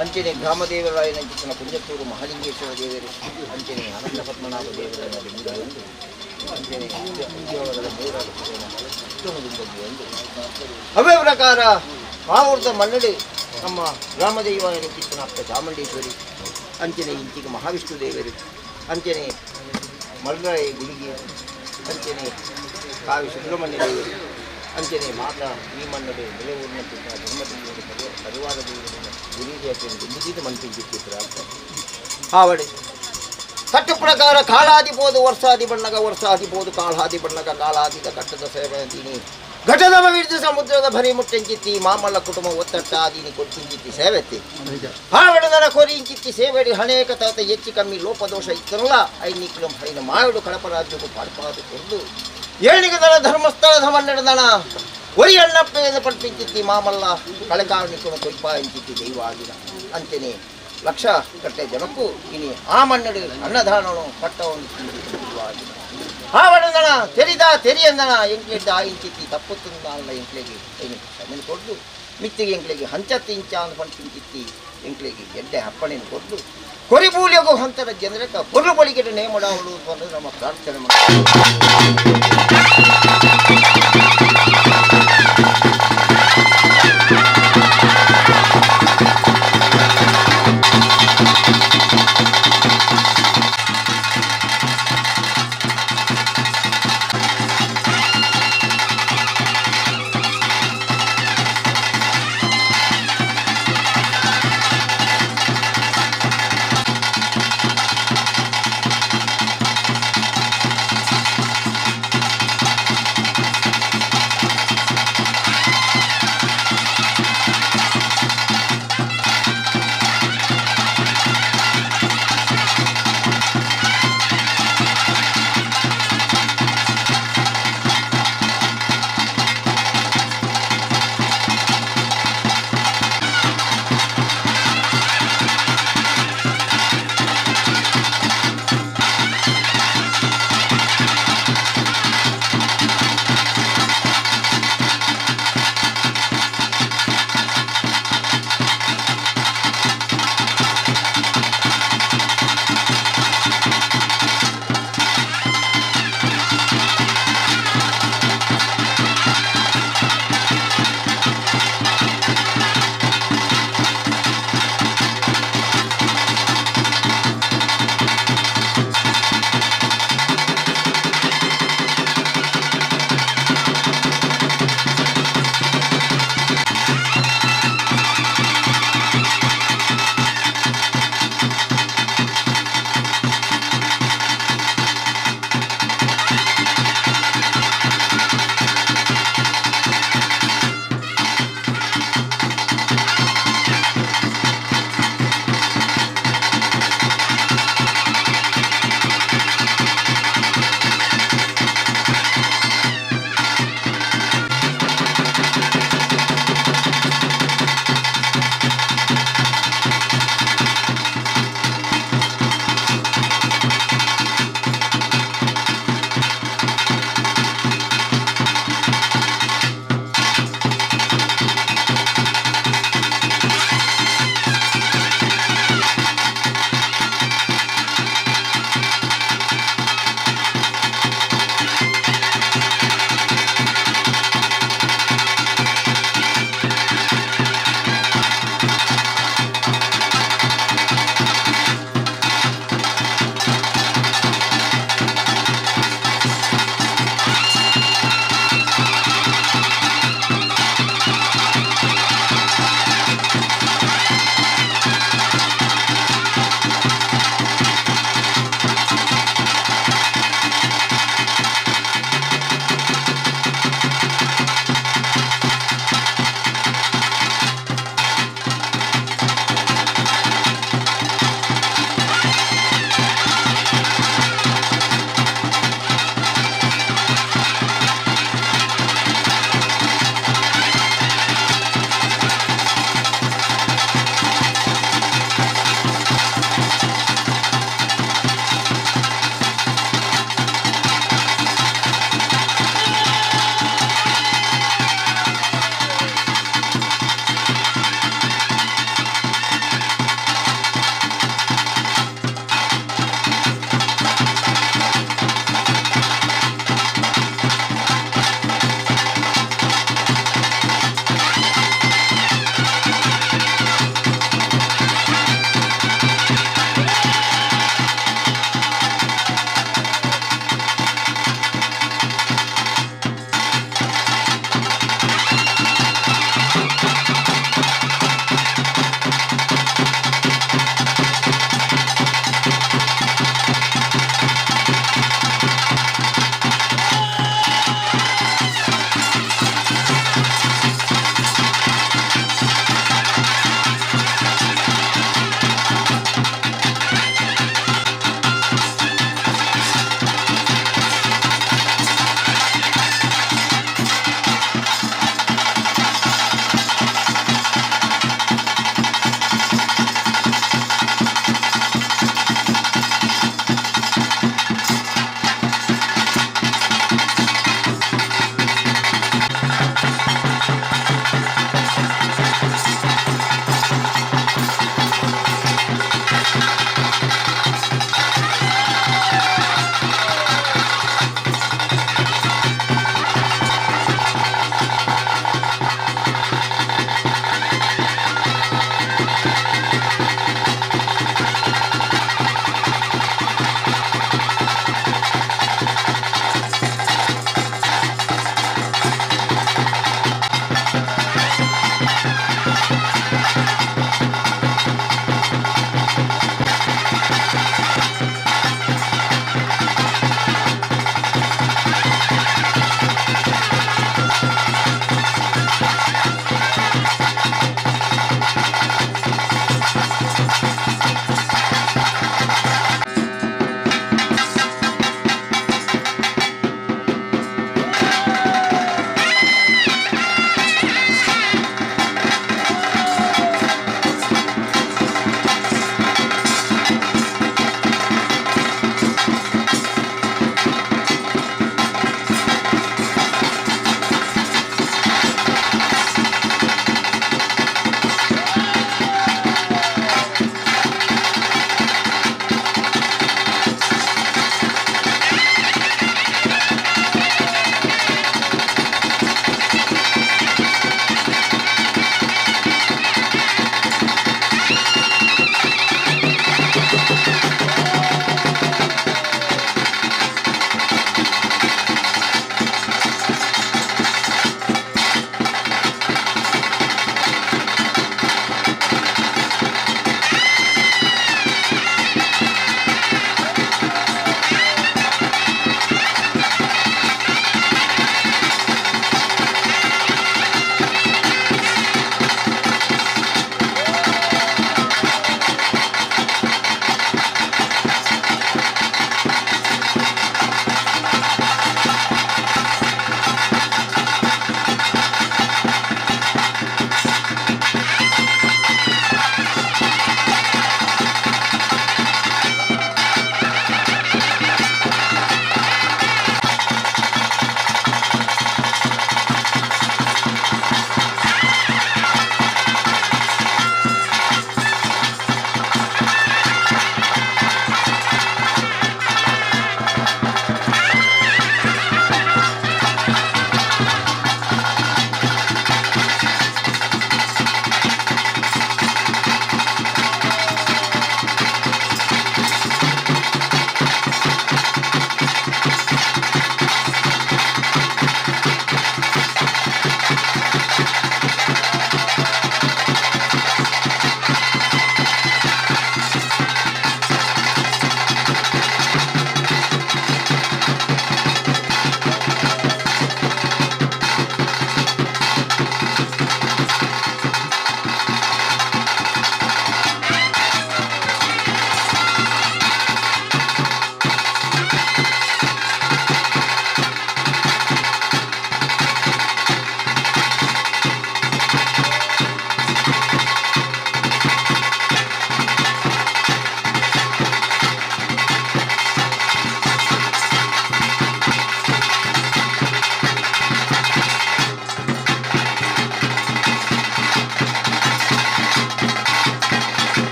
ಅಂಚನೆ ಗ್ರಾಮದೇವರಾಯನ ಚಿಕ್ಕನ ಕುಂಜತ್ತೂರು ಮಹಾಲಿಂಗೇಶ್ವರ ದೇವರು ಅಂಚನೆ ಅನಂತ ಪದ್ಮನಾಭ ದೇವರ ಅಂಚನೆ ಉದ್ಯೋಗದ ಅವೇ ಪ್ರಕಾರ ಮಾವೂರ್ದ ಮನ್ನಡಿ ನಮ್ಮ ಗ್ರಾಮದೇವರಾಯನ ಚಿಕ್ಕನ ಅಪ್ಪ ಚಾಮುಂಡೇಶ್ವರಿ ಅಂಚನೆ ಇಂಚಿಗೆ ಮಹಾವಿಷ್ಣು ದೇವರು ಅಂಚನೆ ಮಲ್ರಾಯ ಗುಳಿಗೆ ಅಂಚನೆ ಕಾವಿ ಸುಬ್ರಹ್ಮಣ್ಯ ದೇವರು ಅಂಚನೆ ಮಾತಾ ಈ ಮನ್ನಡೆ ನೆಲೆಯೂರಿನ ಧರ್ಮದೇವರು ಪರಿವಾರ ದೇವರು ಗುರಿಜಾತಿಯನ್ನು ದುಂಬಿದ ಮನ್ಪಿಂಚಿತ್ತಿತ್ರ ಆವಡೆ ಕಟ್ಟು ಪ್ರಕಾರ ಕಾಲಾದಿ ಬೋದು ವರ್ಷಾದಿ ಬಣ್ಣಗ ವರ್ಷಾದಿ ಬೋದು ಕಾಲಾದಿ ಬಣ್ಣಗ ಕಾಲಾದಿದ ಕಟ್ಟದ ಸೇವೆ ಘಟದ ವಿರುದ್ಧ ಸಮುದ್ರದ ಭರಿ ಮುಟ್ಟೆಂಚಿತ್ತಿ ಮಾಮಲ್ಲ ಕುಟುಂಬ ಒತ್ತಟ್ಟಾದೀನಿ ಕೊಟ್ಟಿಂಚಿತ್ತಿ ಸೇವೆತ್ತಿ ಹಾವೆಡದರ ಕೊರಿಂಚಿತ್ತಿ ಸೇವೆಡಿ ಅನೇಕ ತಾತ ಹೆಚ್ಚು ಕಮ್ಮಿ ಲೋಪದೋಷ ಇತ್ತನಲ್ಲ ಐನಿಕ್ಲಂ ಹೈನ ಮಾಯಡು ಕಡಪ ರಾಜ್ಯಕ್ಕೂ ಪಾಡ್ಪಾದು ಕೊರ್ದು ಏಳಿಗದನ ಧರ್ಮಸ್ಥಳದ ಮನ್ನೆಡದನ ಒರಿ ಅಣ್ಣಪ್ಪೇದ ಪಡ್ಪಿಂಚಿತ್ತಿ ಮಾಮಲ್ಲ ಕಳೆಕಾರಣಿಕನು ಕೊಯ್ಪ ಇಂಚಿತ್ತಿ ದೈವ ಆಗಿದ ಅಂತೆಯೇ ಲಕ್ಷ ಕಟ್ಟೆ ಜನಕ್ಕೂ ಇನಿ ಆ ಮನ್ನಡು ಅನ್ನದಾನನು ಪಟ್ಟವನ್ನು ದೈವ ಆಗಿದ ಆವಡದಣ ತೆರಿದ ತೆರಿಯಂದಣ ಎಂಕ್ಲೆಡ್ದ ಆ ಇಂಚಿತ್ತಿ ತಪ್ಪುತ್ತುಂದಾನ ಎಂಕ್ಲೆಗೆ ಐನು ಕ್ಷಮೆನು ಕೊಡ್ದು ಮಿತ್ತಿಗೆ ಎಂಕ್ಲೆಗೆ ಹಂಚತ್ತಿ ಇಂಚ ಅಂದ್ ಪಂಪಿಂಚಿತ್ತಿ ಎಂಕ್ಲೆಗೆ ಎಡ್ಡೆ ಅಪ್ಪಣೆಯನ್ನು ಕೊಡ್ದು ಕೊರಿಬೂಲಿಯಗೂ ಹಂತದ ಜನರಕ್ಕ ಕೊರ್ರು ಬಳಿಗೆ ನೇಮಡಾವಳು ಅನ್ನೋದು ನಮ್ಮ ಪ್ರಾರ್ಥನೆ ಮಾಡ್ತೀವಿ.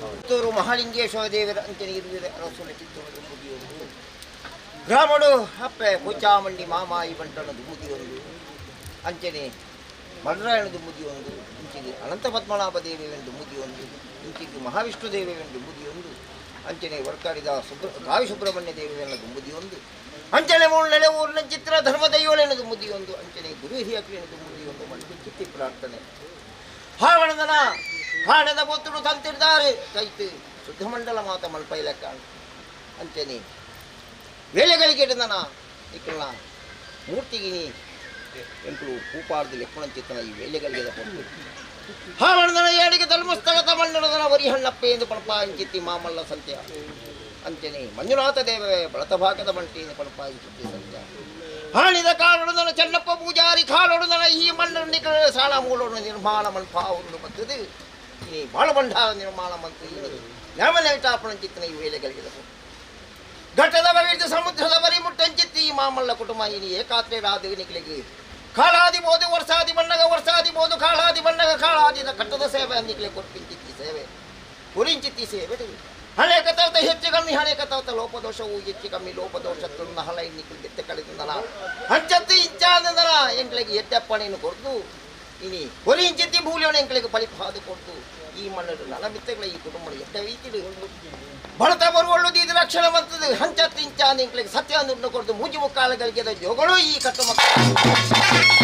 ಪುತ್ತೂರು ಮಹಾಲಿಂಗೇಶ್ವರ ದೇವರ ಅಂಚನೆ ಇರುವಿರ ಅರಸುಲ ಕಿತ್ತೂರು ದುಂಬುದಿಯೊಂದು ಗ್ರಾಮಡು ಅಪ್ಪೆ ಕೊಚ್ಚಾಮಂಡಿ ಮಾಮಾಯಿ ಬಂಟನ ದುಂಬುದಿಯೊಂದು ಅಂಚನೆ ಮಲ್ರಾಯಣ ದುಂಬುದಿಯೊಂದು ಇಂಚಿಗೆ ಅನಂತ ಪದ್ಮನಾಭ ದೇವಿಯನ ದುಂಬುದಿಯೊಂದು ಇಂಚಿಗೆ ಮಹಾವಿಷ್ಣು ದೇವಿಯನ ದುಂಬುದಿಯೊಂದು ಅಂಚನೆ ವರ್ಕಾಡಿದ ಗಾವಿ ಸುಬ್ರಹ್ಮಣ್ಯ ದೇವಿಯನ ದುಂಬುದಿಯೊಂದು ಅಂಚನೆ ಮೂರ್ನೆಲೆ ಊರಿನ ಚಿತ್ರ ಧರ್ಮದೈವಳೆನ ದುಂಬುದಿಯೊಂದು ಅಂಚನೆ ಗುರು ಹಿರಿಯಕ್ಲಿನ ದುಂಬುದಿಯೊಂದು ಮನಸ್ಸು ಚಿತ್ತಿ ಪ್ರಾರ್ಥನೆ ಹಾವಣದನ ಹಾಣದ ಪೊತ್ತುಡು ತಂತಿರ್ತಾರೆ ಕೈತು ಶುದ್ಧಮಂಡಲ ಮಾತ ಮಲ್ಪೈಲಕ್ಕ ಅಂಚನೆ ವೇಳೆಗಳಿಗೆ ನನ್ನ ಇಕ್ಕಳ ಮೂರ್ತಿಗಿನಿ ಎಂಕುಲು ಪೂಪಾರ್ದು ಲೆಕ್ಕಣಂಚಿತ್ತನ ಈ ವೇಳೆಗಳಿಗೆ ಪೊತ್ತು ಹಾವಣದನ ಏಳಿಗೆ ಧರ್ಮಸ್ಥಳದ ಮಂಡಲದನ ವರಿಹಣ್ಣಪ್ಪ ಎಂದು ಪಣಪ ಅಂಚಿತ್ತಿ ಮಾಮಲ್ಲ ಸಂತ್ಯ ಅಂಚನೆ ಮಂಜುನಾಥ ದೇವರೇ ಬಳತ ಭಾಗದ ಬಂಟಿ ಎಂದು ಪಣಪ ಅಂಚಿತ್ತಿ ಸಂತ್ಯ ಹಾಣಿದ ಕಾಲೊಡದನ ಚೆನ್ನಪ್ಪ ಪೂಜಾರಿ ಕಾಲೊಡದನ ಈ ಮಣ್ಣು ಸಾಣ ಮೂಲೊಡ ನಿರ್ಮಾಣ ಮನ್ಪಾವುಂಡು ಬರ್ತದೆ ಈ ಬಾಳಭಂಡಾರ ನಿರ್ಮಾಣ ಮಂತ್ರಿ ನ್ಯಾಮನೇಟಾಪಣಂಚಿತ್ತನ ಈ ವೇಳೆಗಳಿಗೆ ಘಟ್ಟದ ಬಗೆದು ಸಮುದ್ರದ ಬರಿ ಮುಟ್ಟಂಚಿತ್ತಿ ಈ ಮಾಮಲ್ಲ ಕುಟುಂಬ ಇನಿ ಏಕಾತ್ರೆ ರಾಧುವಿನಿಗಳಿಗೆ ಕಾಳಾದಿ ಬೋದು ವರ್ಷಾದಿ ಬಣ್ಣಗ ವರ್ಷಾದಿ ಬೋದು ಕಾಳಾದಿ ಬಣ್ಣಗ ಕಾಳಾದಿನ ಕಟ್ಟದ ಸೇವೆ ಅಂದಿಕ್ಲೆ ಕೊರ್ಪಿಂಚಿತ್ತಿ ಸೇವೆ ಕುರಿಂಚಿತ್ತಿ ಸೇವೆ ಹಣೆ ಕತಾವತ ಹೆಚ್ಚು ಕಮ್ಮಿ ಹಣೆ ಕತಾವತ ಲೋಪದೋಷವು ಹೆಚ್ಚು ಕಮ್ಮಿ ಲೋಪದೋಷ ತುನ್ನ ಹಳ ಇನ್ನಿಕ್ಲು ಗೆತ್ತೆ ಕಳೆದಂದನ ಹಂಚತ್ತು ಇಂಚಾದಂದನ ಎಂಕ್ಲೆಗೆ ಎಟ್ಟಪ್ಪಣೆಯನ್ನು ಕೊಡ್ದು ಇನಿ ಹೊರಿಂಚಿತ್ತಿ ಭೂಲಿಯವನ ಎಂಕ್ಲೆಗೆ ಬಲಿಪಾದು ಕೊಡ್ದು ಈ ಮಣ್ಣು ನಲಮಿತ್ತಗಳ ಈ ಕುಟುಂಬ ಎಟ್ಟ ರೀತಿಡು ಭರತ ಬರುವಳ್ಳು ಇದು ರಕ್ಷಣೆ ಮಂತದ್ದು ಹಂಚತ್ತು ಇಂಚಾದ ಎಂಕ್ಲೆಗೆ ಸತ್ಯ ದುಡ್ಡು ಕೊಡ್ದು ಮೂಜಿ ಮುಕ್ಕಾಲಗಳಿಗೆ ಜೋಗಳು ಈ ಕಟ್ಟು ಮಕ್ಕಳು.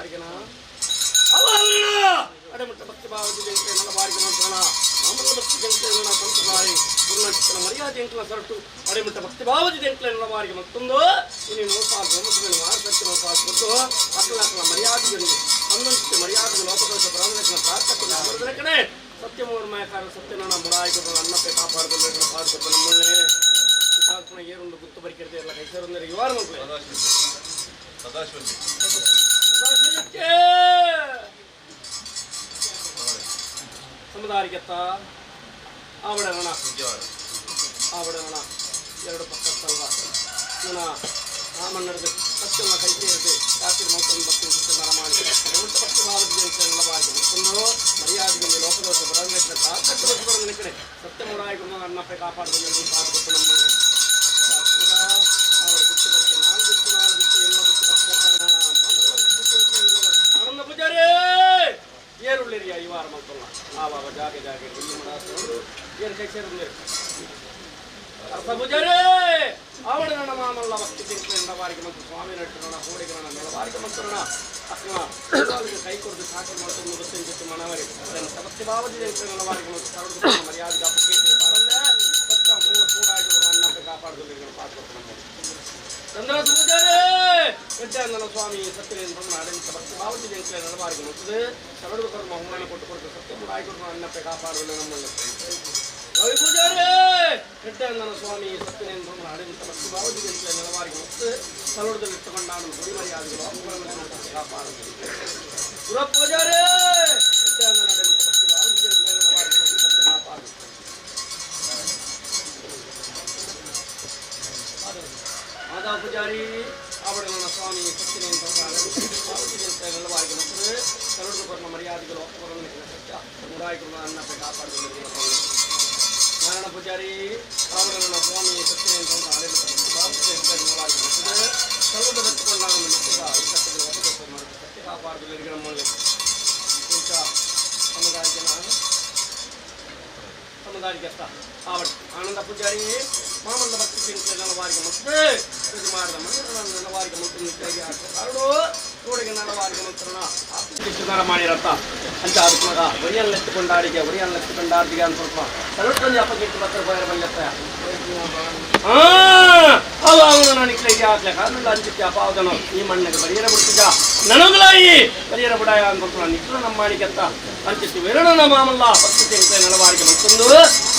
ಸಮುದಾರಿಗನ ಅಡೆಮಟ್ಟ ಭಕ್ತಿ ಭಾವದ ನಲಬಾರಿಗೆ ಮಂತ್ರಣ ಮಾಮಲ್ಲ ಭಕ್ತಿ ಜಂಕ್ಲೆನ ಸಂತದಾರಿ ಗುರುನಚಿತನ ಮರ್ಯಾದೆ ಎಂಕ್ಲ ಸರಟು ಅಡೆಮಟ್ಟ ಭಕ್ತಿ ಭಾವದ ಜಂಕ್ಲೆ ನಲಬಾರಿಗೆ ಮತ್ತೊಂದು ಇನ್ನು ನೋಪಾಲ್ ಬ್ರಹ್ಮಸುಗಳನ್ನು ಮಾರ ಸತ್ಯ ನೋಪಾಲ್ ಕೊಟ್ಟು ಅಕಲ ಅಕಲ ಮರ್ಯಾದೆಯೊಂದಿಗೆ ತನ್ನಂತೆ ಮರ್ಯಾದೆ ಲೋಕದೋಷ ಬ್ರಾಹ್ಮಣನ ಪ್ರಾರ್ಥನೆ ಅಮರದರ ಕಡೆ ಸತ್ಯಮೂರ್ಮಯಕಾರ ಸತ್ಯನ ಮುರಾಯಿಗಳು ಅನ್ನಪ್ಪೆ ಕಾಪಾಡದಲ್ಲಿ ಪಾಡುತ್ತ ನಮ್ಮನ್ನೇ ಸಾಲ್ಪುಣ ಏರುಂಡು ಗುತ್ತು ಬರಿಕಿಡದೆ ಎಲ್ಲ ಕೈಸರೊಂದರೆ ಇವಾರು ಮಕ್ಕಳೇ ಸದಾಶಿವ ಸದಾಶಿವಕ್ಕೆ ಸಮುದಾರಿಗೆತ್ತ ಆವಡರಣ ಆವಡರಣ ಎರಡು ಪಕ್ಕತ್ತಲ್ವ ನನ್ನ ರಾಮಣ್ಣರದ ಸತ್ಯನ ಕೈ ಸೇರಿದೆ ರಾತ್ರಿ ಮೌತನ್ನು ಭಕ್ತಿ ಸುತ್ತ ನರಮಾಣಿ ಮುಟ್ಟ ಭಕ್ತಿ ಭಾವದ ನಲಬಾರಿಗೆ ಮತ್ತೊಂದು ಮರ್ಯಾದೆಗೆ ಲೋಕದೋಷ ಬರಂಗಟ್ಟಿನ ತಾಕಟ್ಟು ದೋಷ ಬರಂಗನ ಕಡೆ ಸತ್ಯಮೂರಾಯಿಗಳು ಅನ್ನಪ್ಪೆ ಕಾಪಾಡುವ ಪಾಡು ನಮ್ಮನ್ನು ಅವರ ಗುಟ್ಟು ಬರುತ್ತೆ ನಾಲ್ಕು ಗುಟ್ಟು ನಾಲ್ಕು ಗುಟ್ಟು ಎಮ್ಮ ಗುಟ್ಟು ಆನಂದ ಪೂಜಾರಿ ಏರುಳ್ಳಿರಿಯ ಈ ವಾರ ಮಲ್ತಲ್ಲ ಆವಾಗ ಜಾಗೆ ಜಾಗೆ ಇಲ್ಲಿ ಮಾಡಾಸರು ಏರು ಕೈ ಸೇರುಂದಿರು ಅರ್ಥ ಪೂಜಾರಿ ಆವಡ ನನ್ನ ಮಾಮಲ್ಲ ಭಕ್ತಿ ತಿಂಗಳಿಂದ ವಾರಿಗೆ ಮತ್ತು ಸ್ವಾಮಿ ನಟ್ಟರಣ ಹೋಳಿಗರಣ ನೆಲವಾರಿಗೆ ಮತ್ತರಣ ಅಕ್ನ ಕೈ ಕೊಡದು ಸಾಕು ಮಾಡ್ಕೊಂಡು ಗೊತ್ತಿನ ಜೊತೆ ಮನವರಿ ಅದನ್ನು ಭಕ್ತಿ ಭಾವದಿಂದ ನೆಲವಾರಿಗೆ ಮತ್ತು ಕರಡು ಮರ್ಯಾದೆ ಕಾಪಾಡಿ ಬಾರಂದೆ ಸತ್ತ ಮೂರು ಕೂಡಾಗಿರುವ ಅಣ್ಣಪ್ಪ ಕಾಪಾಡುದಿಲ್ಲ ಪಾತ್ರ ನಮ್ಮ ಚಂದ್ರ ಪೂಜಾರಿ ವಿದ್ಯಾನಂದನ ಸ್ವಾಮಿ ಸತ್ಯನೇಂದ್ರ ಅಡಂತ ಭಕ್ತಿ ಭಾವತಿ ಜಂಕ್ಲೆ ನಡಬಾರಿಗೆ ಮುತ್ತದೆ ಕರಡು ಕರ್ಮ ಹುಮ್ಮನ ಕೊಟ್ಟು ಕೊಡ್ತು ಸತ್ಯ ಮುರಾಯಿಕೊಡು ಅಣ್ಣಪ್ಪೆ ಕಾಪಾಡುವ ನಮ್ಮನ್ನು ರವಿ ಪೂಜಾರಿ ವಿದ್ಯಾನಂದನ ಸ್ವಾಮಿ ಸತ್ಯನೇಂದ್ರ ಅಡಂತ ಭಕ್ತಿ ಭಾವತಿ ಜಂಕ್ಲೆ ನಡಬಾರಿಗೆ ಮುತ್ತು ಸಲುಡದಲ್ಲಿ ಇಟ್ಟುಕೊಂಡಾನು ಗುಡಿ ಮರ್ಯಾದೆಗಳು ಅಪ್ಪಗಳನ್ನು ಕಾಪಾಡುವುದು ಗುರ ಪೂಜಾರಿ ವಿದ್ಯಾನಂದನ ಅಡಂತ ಭಕ್ತಿ ಭಾವತಿ ಜಂಕ್ಲೆ ನಡಬಾರಿಗೆ ಮುತ್ತು ಸತ್ಯ ಕಾಪಾಡುವುದು ಮಾಧವ ಪೂಜಾರಿ ಆವಡನ ಸ್ವಾಮಿ ಸತ್ಯನೇಂದ್ರ ನೆಲವಾರಿಗೆ ಮತ್ತು ಕರುಡು ಕೊಟ್ಟ ಮರ್ಯಾದೆಗಳು ಅಪ್ಪಗಳನ್ನು ಸತ್ಯ ಮುರಾಯಿಗಳು ಅನ್ನಪ್ಪೆ ಕಾಪಾಡಿಕೊಂಡು ನಾರಾಯಣ ಪೂಜಾರಿ ಆವಡನ ಸ್ವಾಮಿ ಸತ್ಯನೇಂದ್ರ ನೆಲವಾರಿಗೆ ಮತ್ತು ಕರುಡು ಬೆಟ್ಟುಕೊಂಡಾಗ ಸತ್ಯ ಕಾಪಾಡಲು ಇಂಥ ಸಮುದಾಯಕ್ಕೆ ನಾನು ಸಮುದಾಯಕ್ಕೆ ಆವಡ್ ಆನಂದ ಪೂಜಾರಿ ಮಾಮಲ್ಲ ಭಕ್ತಿ ಚಿಂತೆ ನಲವಾರಿಗೆ ಮತ್ತು ಇದು ಮಾಡಿದ ಮನೆಯ ನಲವಾರಿಗೆ ಮತ್ತು ನಿತ್ಯಾಗಿ ಕಾರಡು ಕೋಡಿಗೆ ನಲವಾರಿಗೆ ಮಂತ್ರಣ ನರ ಮಾಡಿರತ್ತ ಅಂತ ಅದಕ್ಕೆ ಮಗ ಒರಿಯನ್ ಎತ್ತುಕೊಂಡಾಡಿಗೆ ಒರಿಯನ್ ಎತ್ತುಕೊಂಡಾಡಿಗೆ ಅಂತ ಸ್ವಲ್ಪ ಸರಳಲ್ಲಿ ಅಪ್ಪಗಿಟ್ಟು ಬತ್ತರ ಬಯರ ಬಲ್ಲತ್ತ ಅವ ಅವನು ನನಗೆ ಹಾಕ್ಲೆ ಕಾರಣ ಅಂಚಿಕ್ಕೆ ಅಪಾವದನು ಈ ಮಣ್ಣಿಗೆ ಬರಿಯರ ಬಿಡ್ತಿದ್ದ ನನಗ್ಲಾಯಿ ಬರಿಯರ ಬಿಡಾಯ ಅಂತ ನಿಖಿಲ ನಮ್ಮ ಮಾಣಿಕೆತ್ತ ಅಂಚಿತ್ತು ವಿರಣ ಮಾಮಲ್ಲ ಭಕ್ತಿ ತೆಂಕಲೆ ನಲವಾರಿಗೆ ಮತ್ತೊಂದು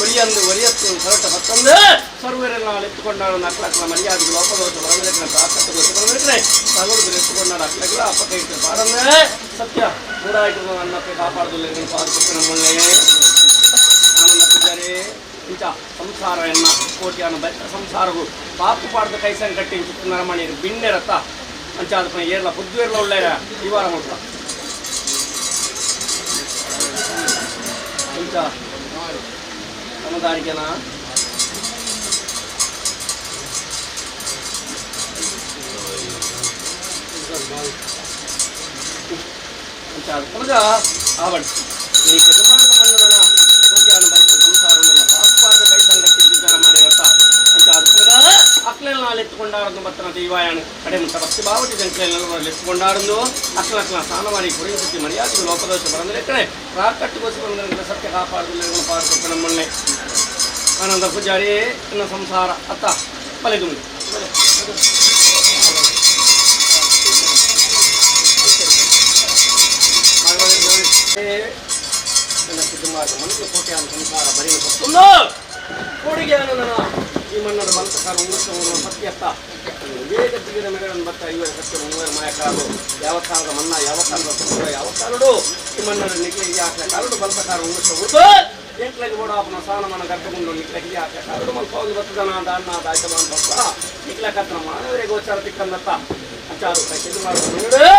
ಒರಿಯಂದು ಒರಿಯತ್ತು ಸರಟ ಮತ್ತೊಂದು ಸರ್ವರೆಲ್ಲ ಎತ್ತುಕೊಂಡಾಡು ನಕ್ಲಕ್ಲ ಮರ್ಯಾದೆಗೆ ಲೋಪದೋಷ ಬರಬೇಕನ ತಾಕತ್ತು ಬರಬೇಕನೆ ಸಗಡು ಎತ್ತುಕೊಂಡಾಡು ಅಕ್ಲಕ್ಲ ಅಪ್ಪ ಕೈ ಬಾರನ್ನೇ ಸತ್ಯ ಮೂಡಾಯ್ತು ಅನ್ನಕ್ಕೆ ಕಾಪಾಡುದಿಲ್ಲ ಪಾದಕ್ಕೆ ನಮ್ಮನ್ನೇ ಆನಂದ ಪೂಜಾರಿ ಇಂಚ ಸಂಸಾರ ಎನ್ನ ಕೋಟಿಯಾನ ಬೆಟ್ಟ ಸಂಸಾರಗು ಪಾಪು ಪಾಡ್ದ ಕೈಸಂಗ್ ಕಟ್ಟಿ ಚಿಕ್ಕ ನರಮಣಿ ಬಿಣ್ಣೆರತ್ತ ಅಂಚಾದ ಏರ್ಲ ಬುದ್ಧು ಏರ್ಲ ಒಳ್ಳೆಯ ಈ ವಾರ ಮುಟ್ಲ ಇಂಚ ಸಮುದಾರಿಕೆನ ಅಂಚ ಪುನಗ ಆವಡ್ ನೀ ಯಜಮಾನದ ಮಣ್ಣುಗಳ ಕೋಟಿಯಾನ ಬರಿತ ಸಂಸಾರವನ್ನು ಪಾಪು ಕೈ ಸಂಗತಿ ವಿಚಾರ ಮಾಡಿರತ್ತ ಅಂತ ಅದಕ್ಕಗ ಅಕ್ಲೆಲ್ ನಾಳೆ ಎತ್ತುಕೊಂಡಾರದು ಬತ್ತನ ದೈವಾಯಣ ಕಡೆ ಮುಟ್ಟ ಭಕ್ತಿ ಭಾವತಿ ಜಂಕ್ಲೆಲ್ ಎತ್ತುಕೊಂಡಾರದು ಅಕ್ಲ ಅಕ್ಲ ಸ್ನಾನ ಮಾಡಿ ಕುಡಿಯುತ್ತಿ ಮರ್ಯಾದೆ ಲೋಪದೋಷ ಬರಂದ್ರೆ ಕಡೆ ರಾಕಟ್ಟುಗೋಸಿ ಬಂದ್ರೆ ಸತ್ಯ ಕಾಪಾಡುದಿಲ್ಲ ಪಾಡು ನಮ್ಮನ್ನೇ ಆನಂದ ಪೂಜಾರಿ ಇನ್ನ ಸಂಸಾರ ಅತ್ತ ಬಲೆ ದುಂಬಿ ನನ್ನ ಸಿದ್ಧಮಾರ್ಗ ಮಣ್ಣು ಕೋಟೆಯ ಸಂಸಾರ ಬರೆಯಲು ಗೊತ್ತೊಂದು ಕೋಡಿಗೆ ಆನಂದನ ಈ ಮಣ್ಣದ ಬಂತಕಾರ ಉಂಗುರ ಸತ್ಯತ್ತ ಬೇಗ ದಿಗಿದ ಮೆಗಳನ್ನು ಬತ್ತ ಇವರ ಸತ್ಯ ಮುಂಗುರ ಮಾಯಕಾರು ಯಾವ ಕಾಲದ ಮಣ್ಣ ಯಾವ ಕಾಲದ ಸಮುದ್ರ ಯಾವ ಕಾಲಡು ಈ ಮಣ್ಣದ ನಿಕ್ಲಿಗೆ ಹಾಕಲ ಕಾಲಡು ಬಂತಕಾರ ಉಂಗುರ ಉಳಿದು ಎಂಟ್ಲಗೆ ಬೋಡಾಪನ ಸಾನಮನ ಗರ್ಭಗುಂಡು ನಿಕ್ಲಗೆ ಹಾಕಲ ಕಾಲಡು ಮಲ್ಪೌದು ಬತ್ತದನ ದಾನ್ನ ದಾಯ್ತಮ ಅಂತ ನಿಕ್ಲಕತ್ತನ ಮಾನವರೇ ಗೋಚಾರ ತಿಕ್ಕಂದತ್ತ ಅಂಚಾರು ಕೈ ಮಾಡೋದು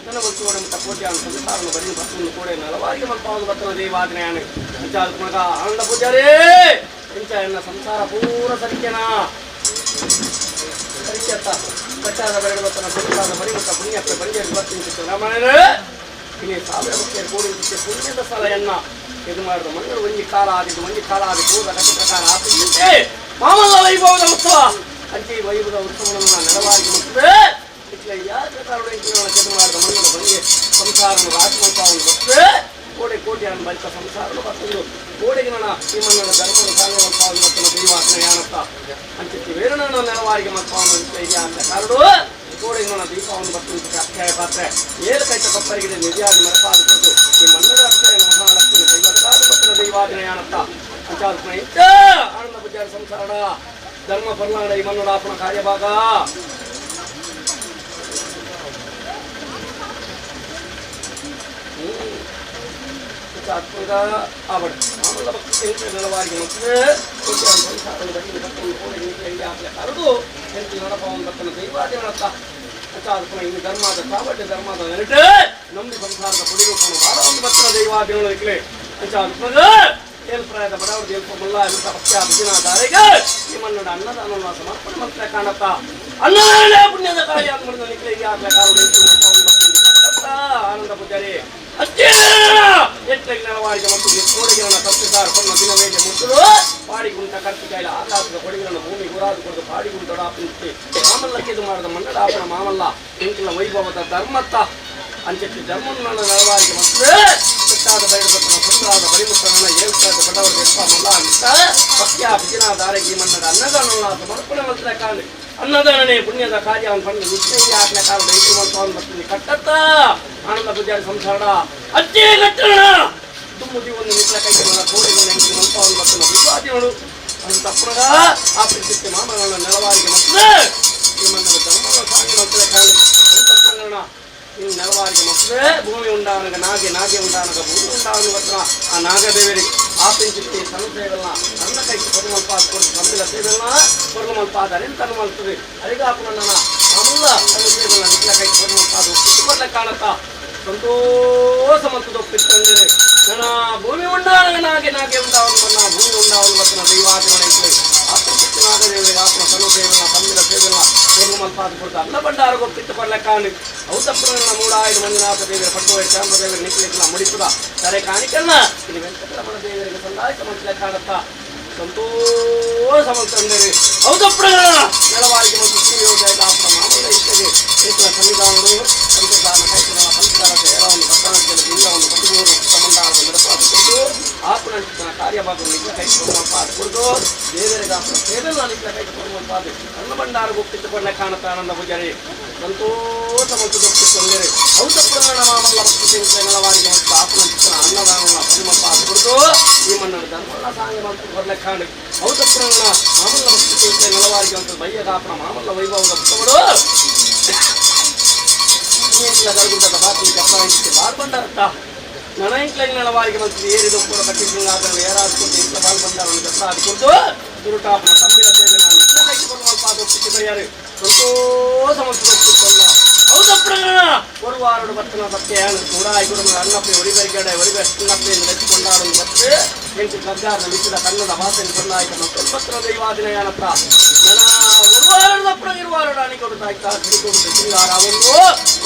ನನ್ನ ಬಲ್ಸುವಡ ಮುಟ್ಟ ಕೋಟಿ ಅನ್ನ ಸಂಸಾರನು ಬರೀ ಬತ್ತನ್ನು ಕೂಡ ನಲವಾರಿಗೆ ಮಲ್ಪಾವುದು ಬತ್ತನ ದೇವಾಜ್ಞೆಯಾನು ಅಂಚಾದ ಮಗ ಆನಂದ ಪೂಜಾರಿ ಇಂಚ ಎನ್ನ ಸಂಸಾರ ಪೂರ ಸರಿಕೆನಾ ಸರಿಕೆತ್ತ ಕಟ್ಟಾದ ಬೆರಡು ಬತ್ತನ ಸಂಸಾರದ ಬರಿ ಮುಟ್ಟ ಪುಣ್ಯಕ್ಕೆ ಬಂಜೇರಿ ಬತ್ತಿನ ಚಿಕ್ಕ ರಾಮಾಯಣ ಇನಿ ಸಾವಿರ ಭಕ್ತಿಯ ಕೂಡಿ ಪುಣ್ಯದ ಸಲಯನ್ನ ಇದು ಮಾಡಿದ ಮಣ್ಣು ಒಂಜಿ ಕಾಲ ಆದಿದ್ದು ಒಂಜಿ ಕಾಲ ಆದಿ ಪೂರ್ವ ಕಟ್ಟ ಪ್ರಕಾರ ಆಪಿದ್ದಂತೆ ಮಾಮಲ್ಲ ವೈಭವದ ಉತ್ಸವ ಅಂಚಿ ವೈಭವದ ಉತ್ಸವವನ್ನು ನೆಲವಾಗಿ ಮುಟ್ಟಿದೆ ಇಟ್ಲ ಯಾರ ಕಾರಣ ಇಂಚಿನ ಕೆದು ಮಾಡಿದ ಮಣ್ಣು ಬಂಗೆ ಸಂಸಾರನು ರಾಜಮಂತಾವನ್ನು ಬರ್ತದೆ ಕೋಡೆ ಕೋಟಿ ಅನ್ನ ಬಳಿಕ ಸಂಸಾರನು ಬರ್ತದೆ ಕೋಡೆಗೆ ನನ್ನ ಈ ಮನ್ನಡ ಧರ್ಮನ ಸಾಂಗವಂತಾವನ್ನು ಬರ್ತನ ದೈವಾತ್ಮ ಯಾನತ್ತ ಅಂಚಿತ್ತಿ ವೇರನ ನೆಲವಾರಿಗೆ ಮತ್ಪಾವನ್ನು ಅಂತ ಕಾರಡು ಕೋಡೆಗೆ ನನ್ನ ದೀಪವನ್ನು ಬರ್ತದೆ ಅಕ್ಷಯ ಪಾತ್ರೆ ಏಳು ಕೈತ ಕೊಪ್ಪರಿಗೆ ನಿಧಿಯಾಗಿ ಮರಪಾದ ಕೊಟ್ಟು ಈ ಮನ್ನಡ ಅಕ್ಷಯ ಮಹಾಲಕ್ಷ್ಮಿ ಕೈವತ್ತಾದ ಬರ್ತನ ದೈವಾದಿನ ಯಾನತ್ತ ಅಂಚಾಲ್ಪನ ಇಂಚ ಆನಂದ ಪೂಜಾರಿ ಸಂಸಾರ ಧರ್ಮ ಪರ್ಲಾಂಡ ಈ ಮನ್ನಡಾಪನ ಕಾರ್ಯಭಾಗ ಆವಡ್ ಮಾಮಲ್ಲ ಭಕ್ತಿ ನೆಲವಾರಿಗೆ ಮತ್ತು ಸಂಸಾರದ ಬಳಿ ಬರ್ತನ ಕೋಡೆ ಕರೆದು ಎಂಟು ನಡಪವನ್ ಬರ್ತನ ದೈವಾದಿನತ್ತ ಅಂಚಾಲ್ಪನ ಇನ್ನು ಧರ್ಮದ ಚಾವಟಿ ಧರ್ಮದ ನೆರಟೆ ನಂಬಿ ಸಂಸಾರದ ಪುಡಿರೂಪನು ಬಾಳ ಒಂದು ಬರ್ತನ ದೈವಾದಿನೊಳಗೆ ಅಂಚಾಲ್ಪನ ಏಲ್ಪ್ರಾಯದ ಬಡವರು ದೇಲ್ಪ ಮುಲ್ಲ ಎಂತ ಭಕ್ತಿಯ ಬಿಜಿನ ದಾರಿಗೆ ಈ ಮನ್ನಡ ಅನ್ನದಾನವನ್ನು ಸಮರ್ಪಣೆ ಮಂತ್ರ ಕಾಣತ್ತ ಅನ್ನದಾನ ಪುಣ್ಯದ ಕಾರ್ಯ ಅಂದ್ಬಿಡ್ದ ನಿಕ್ಲಿಗೆ ಆಗ್ಲೇ ಕಾಲು ಆನಂದ ಪೂಜಾರಿ ಅಷ್ಟೇ ಎಟ್ಟಗೆ ನೆಲವಾರಿಗೆ ಮತ್ತು ಕೋಡಿಗಿರಣ ತಪ್ಪಿದ್ದಾರೆ ಕೊನ್ನ ದಿನವೇಗೆ ಮುಟ್ಟಲು ಪಾಡಿಗುಂಟ ಕರ್ತಿಕಾಯಿಲ ಆಕಾಶದ ಕೊಡಿಗಿರಣ ಭೂಮಿ ಗುರಾದು ಕೊಡದು ಪಾಡಿಗುಂಟಡ ಆಪನಿಸ್ತಿ ಮಾಮಲ್ಲಕ್ಕೆ ಇದು ಮಾಡಿದ ಮನ್ನಡ ಆಪಣ ಮಾಮಲ್ಲ ಇಂಕಿನ ವೈಭವದ ಧರ್ಮತ್ತ ಅಂಚೆತ್ತಿ ಧರ್ಮನ ನೆಲವಾರಿಗೆ ಮತ್ತು ಬೆಟ್ಟಾದ ಬೈರಬತ್ತನ ಸುಂದರಾದ ಬರಿಮುತ್ತನ ಏಳ್ತಾದ ಬಡವರ ಎಪ್ಪ ಮಲ್ಲ ಅಂತ ಭಕ್ತಿಯ ಬಿಜಿನ ದಾರಿಗೆ ಮನ್ನದ ಅನ್ನದಾನ ಸಮರ್ಪಣೆ ಮಂತ್ರ ಕಾಣಿ ಅನ್ನದಾನನೇ ಪುಣ್ಯದ ಕಾರ್ಯ ಅವನು ಪಂಡು ನಿಶ್ಚಯ ಆಗ್ಲ ಕಾಲ ರೈತರು ಮಂತ್ರವನ್ನು ಬರ್ತೀನಿ ಕಟ್ಟತ್ತ ಆನಂದ ಪೂಜಾರಿ ಸಂಸಾರ ಅಚ್ಚೇ ಕಟ್ಟಣ ದುಮ್ಮುದಿ ಒಂದು ಮಿತ್ರ ಕೈಗೆ ನನ್ನ ಕೋಡಿಗಳು ಎಂಟು ಮಂತ್ರವನ್ನು ಬರ್ತಾನೆ ವಿವಾದಿಗಳು ಅದು ತಪ್ಪನಗ ಆ ಪ್ರೀತಿಗೆ ಮಾಮನ ನೆಲವಾರಿಗೆ ಮತ್ತು ಈ ಮನ್ನದ ಧರ್ಮನ ಸಾಂಗಿ ಮಂತ್ರ ಕಾಣಿ ಅದು ತಪ್ಪನಗಣ ಇನ್ನು ನೆಲವಾರಿಗೆ ಮತ್ತು ಭೂಮಿ ಉಂಡಾವನಗ ನಾಗೆ ನಾಗೆ ಉಂಡಾನಗ ಭೂಮಿ ಉಂಡಾವನ ಬರ್ತಾನ ಆ ನಾಗದೇವರಿ ಆ ಪಿಂಚಿತ್ತಿ ತನು ಸೇವೆಲ್ನ ಅನ್ನ ಕೈಗೆ ಕೊರಮಲ್ಪಾದ ಕೊಡು ತಮ್ಮಿಲ ಸೇವೆಲ್ನ ಕೊರಮಲ್ಪಾದ ಅರಿನ್ ತನು ಮಲ್ತದೆ ಅರಿಗಾಪುನ ನನ್ನ ಅಮಲ್ಲ ತನು ಸೇವೆಲ್ನ ನಿಕ್ಲ ಕೈಗೆ ಕೊರಮಲ್ಪಾದ ಒಪ್ಪಿಟ್ಟು ಬರ್ಲ ಕಾಣತ್ತ ಸಂತೋಷ ಮತ್ತು ಒಪ್ಪಿಟ್ಟಂದರೆ ನನ್ನ ಭೂಮಿ ಉಂಡಾನಗ ನಾಗೆ ನಾಗೆ ಉಂಡಾವನ ಬನ್ನ ಭೂಮಿ ಉಂಡಾವನ ಬರ್ತಾನ ದೈವಾದಿವನ ಆ ಪಿಂಚಿತ್ತಿ ನಾಗದೇವರಿಗೆ ಆಪನ ತನು ಸೇವೆಲ್ನ ತಮ್ಮಿಲ ಸೇವೆಲ್ನ ಕೊರಮಲ್ಪಾದ ಕೊಡ್ತ ಅನ್ನ ಭಂಡಾರ ಒಪ್ಪಿಟ್ಟು ಬರ್ಲ ಕಾಣಿ ಅವು ತಪ್ಪು ಮೂಡಾಯಿಡು ಮಂಜುನಾಥ ದೇವರ ಪಟ್ಟುವ ಚಾಂಬ ದೇವರ ನಿಕ್ಲಿಕ್ಲ ಮುಡಿಪುದ ತರೆ ಕಾಣಿಕಲ್ಲ ಇಲ್ಲಿ ವೆಂಕಟರಮಣ ದೇವರಿಗೆ ಸಂದಾಯಕ ಮಂತ್ಲ ಕಾಣತ್ತ ಸಂತೋಷ ಮಂತಂದರೆ ಹೌದಪ್ಪ ನೆಲವಾರಿಗೆ ಮತ್ತು ಸೂರ್ಯೋದಯದ ಆಪನ ಮಾಮೂಲ ಇಷ್ಟಗೆ ಏಕಲ ಸನ್ನಿಧಾನಗಳು ಸಂತದಾನ ಕೈತನ ಸಂಸ್ಕಾರ ಸೇರವನ್ನು ಪಟ್ಟಣದಲ್ಲಿ ಲಿಂಗವನ್ನು 13 ಸುತ್ತಮಂಡಲದ ಮೆರಪಾದ ಕೊಟ್ಟು ಆಪನ ಕಾರ್ಯಭಾಗವನ್ನು ನಿಗ್ಲ ಕೈ ಕೊಡುವಂಪಾದ ಕೊಟ್ಟು ದೇವರಿಗೆ ಆಪನ ಸೇವೆಯನ್ನು ನಿಗ್ಲ ಕೈ ಕೊಡುವಂಪಾದ ಅನ್ನ ಭಂಡಾರ ಗುಪ್ತಿಟ್ಟುಕೊಂಡ ಕಾಣುತ್ತ ಆನಂದ ಪೂಜಾರಿ ಸಂತೋಷ ಮತ್ತು ದೊಪ್ಪಿಟ್ಟೊಂದರೆ ಹೌದಪ್ಪ ಮಾಮಲ್ಲ ಭಕ್ತಿ ಸೇವಿತ ನೆಲವಾರಿಗೆ ಮತ್ತು ಆಪನ ಅನ್ನದಾನವನ್ನು ಪರಿಮಪಾದ ಕೊಟ್ಟು ಈ ಮನ್ನಡ ಧರ್ಮಲ್ಲ ಸಾಂಗ ಮಂತ್ರ ಬರ್ಲ ಕಾಣು ಹೌದಪ್ಪ ಮಾಮಲ್ಲ ಭಕ್ತಿ ಸೇವಿತ ನೆಲವಾರಿಗೆ ಅಂತ ಬಯ್ಯದಾಪನ ಮಾಮಲ್ಲ ವೈಭವದ ಪುಸ್ತಕಗಳು ಗರ್ಗುಂಟದ ಬಾಕಿ ಕಪ್ಪಾಯಿಸಿ ಬಾಲ್ ಬಂಡಾರತ್ತ ನನೈಂಕ್ಲಂಗ್ ನೆಲವಾರಿಗೆ ಮತ್ತು ಏರಿದ ಕೂಡ ಕಟ್ಟಿ ಸಿಂಗಾದನ್ನು ಏರಾದುಕೊಂಡು ಇಂಥ ಬಾಲ್ ಬಂಡಾರನ್ನು ಕಪ್ಪಾದಿಕೊಂಡು ತುರುಟಾಪನ ತಂಬಿಲ ಸೇವೆಯನ್ನು ಕೈಗೊಳ್ಳುವ ಒಪ್ಪಿಟ್ಟು ಸಂತೋಷ ಮತ್ತು ಒಪ್ಪಿಟ್ಟಲ್ಲ ಹೌದಪ್ಪ ஒரு ವಾರಡು ಬತ್ತನ ಸತ್ಯ ಮೂಡಾಯಿ ಕುಡುಮ ಅಣ್ಣಪ್ಪೆ ಒರಿಬೆರ್ಗಡೆ ಒರಿಬೆ ಅಣ್ಣಪ್ಪೆ ಎಂದು ಮೆಚ್ಚಿಕೊಂಡಾಡಲು ಬತ್ತು ಎಂಟು ಕಗ್ಗಾರನ ಮಿಚ್ಚಿದ ಕನ್ನಡ ಭಾಷೆಯನ್ನು ಕೊನ್ನಾಯ್ತ ಮತ್ತು ಬತ್ತನ ದೈವಾದಿನಯಾನತ್ತ ನನ್ನ ஒரு ವಾರಡು ಇರುವಾರಡು ಅಣಿಕೊಡು ತಾಯ್ತಾ ಹಿಡಿಕೊಂಡು ಸಿಂಗಾರ ಒಂದು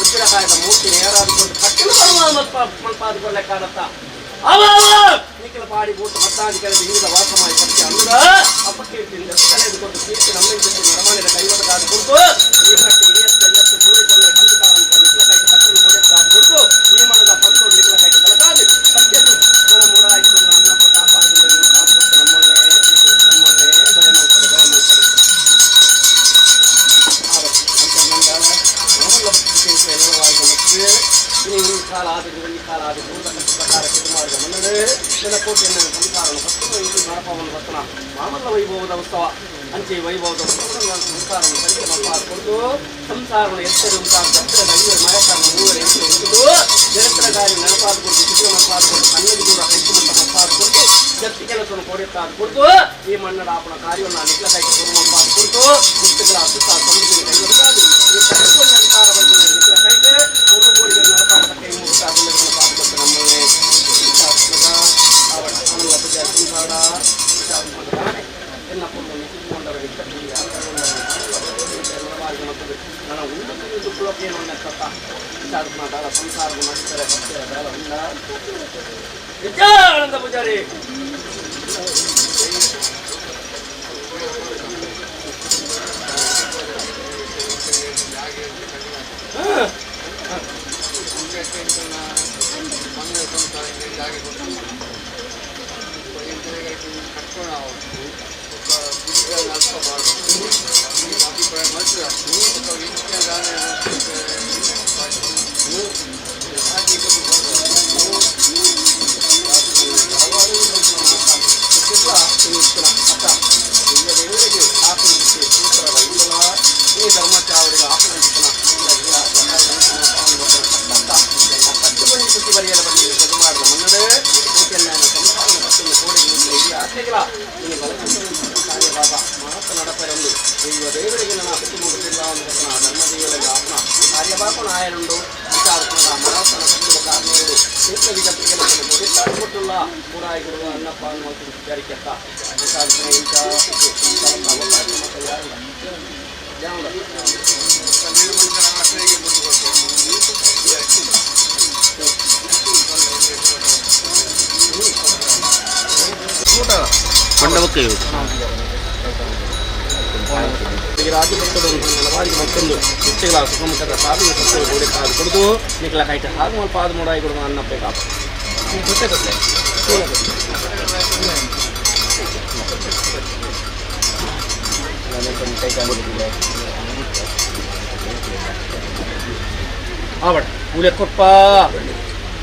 ಉಜ್ಜಿರಕಾಯದ ಮೂರ್ತಿ ನೇರಾದುಕೊಂಡು ಕಟ್ಟಿಲು ಬರುವ ಮಲ್ಪಾದುಕೊಳ್ಳೆ ಕಾಣತ್ತ ಅವ ನಿಖಿಲ ಪಾಡಿ ಬೂಟ ಮತ್ತಾದಿ ಕೆಳಗೆ ಹಿಂದಿದ ವಾಸಮಾಯಿ ಸತ್ಯ ಅಂದ ಅಪಕೀರ್ತಿಯಿಂದ ಕಳೆದುಕೊಂಡು ಕೀರ್ತಿ ನಮ್ಮಿಂದ ನರಮಾನಿದ ಕೈವಟದಾದ ಕೊಟ್ಟು ಈ ಕಟ್ಟಿ ಇಳಿಯತ್ತ ಎತ್ತು ಸೂರ್ಯಚಂದ್ರ ಕಂದುಕಾರಂತ ನಿಖಿಲ ಕೈಗೆ ಕಟ್ಟಲು ಕೊಡೆತ್ತಾದ ಕೊಟ್ಟು ಈ ಮನದ ಪಂತೋಡು ನಿಖಿಲ ಕೈಗೆ ತಲಕಾದು ಸತ್ಯದು ನನ್ನ ಮೂಡಾಯಿತು ಅನ್ನಪ್ಪ ಕಾಪಾಡಿದ ಕಾಪಾಡು ನಮ್ಮನ್ನೇ ನಮ್ಮನ್ನೇ ಭಯ ಮಾಡ್ತಾರೆ ಭಯ ಮಾಡ್ತಾರೆ ಕಾಲ ಆದ ಒಂದು ಕಾಲ ಆದ ಪ್ರಕಾರ ಕುಮಾರ ಮನ್ನಡೆ ಕೋಟೆಯನ್ನು ಸಂಸಾರವನ್ನು ಹತ್ತು ಇದು ನರಪವನ್ನು ಬರ್ತನ ಮಾಮಲ್ಲ ವೈಭವದ ಉತ್ಸವ ಅಂಚೆ ವೈಭವದ ಉತ್ಸವವನ್ನು ಸಂಸಾರವನ್ನು ಸರಿಕೆ ಮಾಡಿಕೊಂಡು ಸಂಸಾರವನ್ನು ಎತ್ತರ ಉಂಟಾದ ದತ್ತರದ ಐವರು ಮಯಕಾರನ ಮೂವರು ಎಂಟು ಉಂಟು ಜಗತ್ತರ ಗಾಳಿ ನೆನಪಾದ ಕೊಟ್ಟು ಚಿತ್ರ ಮಪ್ಪಾದ ಕೊಟ್ಟು ಕನ್ನಡಿ ದೂರ ಹೆಚ್ಚು ಮಟ್ಟ ಮಪ್ಪಾದ ಕೊಟ್ಟು ಜತ್ತಿ ಕೆಲಸವನ್ನು ಕೊಡುತ್ತಾದ ಕೊಟ್ಟು ಈ ಮಣ್ಣಡ ಆಪಣ ಕಾರ್ಯವನ್ನು ನಿಖಲ ಕೈಗೆ ಮಪ್ಪಾದ ಕೊಟ್ಟು ಮುತ್ತುಗಳ ಸುತ್ತ ಸಮುದ್ರದ ಕೈಗೊಳ್ளாದು ಈ ಕೈಗೊಂಡಂತಹ ಬಂದ ನಿಖಲ ಕೈಗೆ ಮೂರು ಕೋಡಿಗಳ ನರಪಾದ ಕೈ ಮೂರು ಕಾಗುಲ ಪಾದ ನಮ್ಮನ್ನೇ ನನ್ನ ಉನ್ನತ ಕುಲಕೇನು ವಿಚಾರ ಸಂಸಾರದ ಮಾಡಿದ್ದಾರೆ ಭಕ್ತರ ದಾಳ ಉಂಡ ವಿದ್ಯಾನಂದ ಪೂಜಾರಿ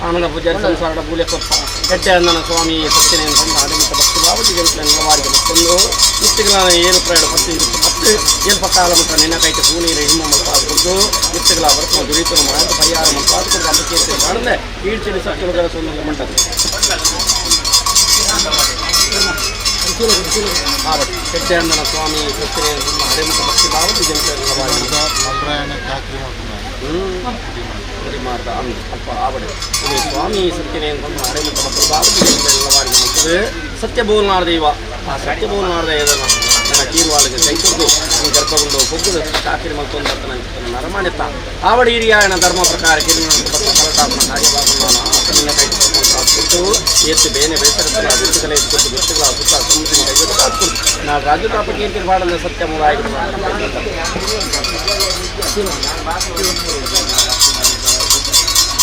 ಆನಂದ ಪೂಜಾರಿ ಸಂಸಾರದ ಬೂಲೆಕೊಪ್ಪ ಗಡ್ಡೆ ಸ್ವಾಮಿ ಸತ್ಯನೇನು ಬಂದ ಅಡಿಮಿತ ಭಕ್ತಿ ಬಾಬುಜಿ ಜಂಕ್ಲ ನಿಲವಾರಿಗೆ ಮತ್ತೊಂದು ನಿತ್ಯಗಳ ಏಳು ಪ್ರಯಾಣ ಪತ್ತು ಪತ್ತು ಏಳು ಪಕ್ಕಾಲ ಮಟ್ಟ ನಿನ್ನ ಕೈಟ ಹೂನೀರು ಹಿಮ್ಮ ಮಲ್ಪಾದ ಕೊಡ್ದು ನಿತ್ಯಗಳ ಬರ್ತಮ ದುರಿತನು ಮಾಯದ ಪರಿಹಾರ ಮಲ್ಪಾದ ಕೊಡ್ದು ಅಂಬಕೀರ್ತಿ ಕಾಣದೆ ಈಡ್ಚಿಡಿ ಸತ್ಯಗಳ ಸೊಂದ ಮಂಟದ ಗಡ್ಡೆ ಅಣ್ಣನ ಸ್ವಾಮಿ ಸತ್ಯನೇನು ಬಂದ ಅಡಿಮಿತ ಭಕ್ತಿ ಬಾಬುಜಿ ಜಂಕ್ಲ ನಿಲವಾರಿಗೆ ಸ್ವಾಮಿ ಸತ್ಯನೇನು ಸತ್ಯಭೂನಾರ ದೈವ ಆ ಸತ್ಯಭೂನಾರ ದೈವನ ನನ್ನ ಕೀರ್ವಾಳಿಗೆ ಕೈ ಕೊಟ್ಟು ಈ ಗರ್ಭಗುಂಡು ಪೊಗ್ಗುದು ಚಾಕಿರಿ ಮಲ್ತೊಂದು ನರಮಾನೆತ್ತ ಆವಡಿ ಹಿರಿಯಾಯಣ ಧರ್ಮ ಪ್ರಕಾರ ಕಿರಿನ ಕಾರ್ಯಭಾಗವನ್ನು ಕೈ ಕೊಟ್ಟು ಏತ್ತು ಬೇನೆ ಬೇಸರತ್ತಲ ಗುರುತುಗಳ ಕೊಟ್ಟು ಗುರುತುಗಳ ಸುತ್ತ ಸಮುದ್ರ ಕೈಗೊಟ್ಟು ನಾನು ರಾಜ್ಯ ಕೀರ್ತಿ ಬಾಡಲ್ಲ ಸತ್ಯ ಮುರಾಯಿ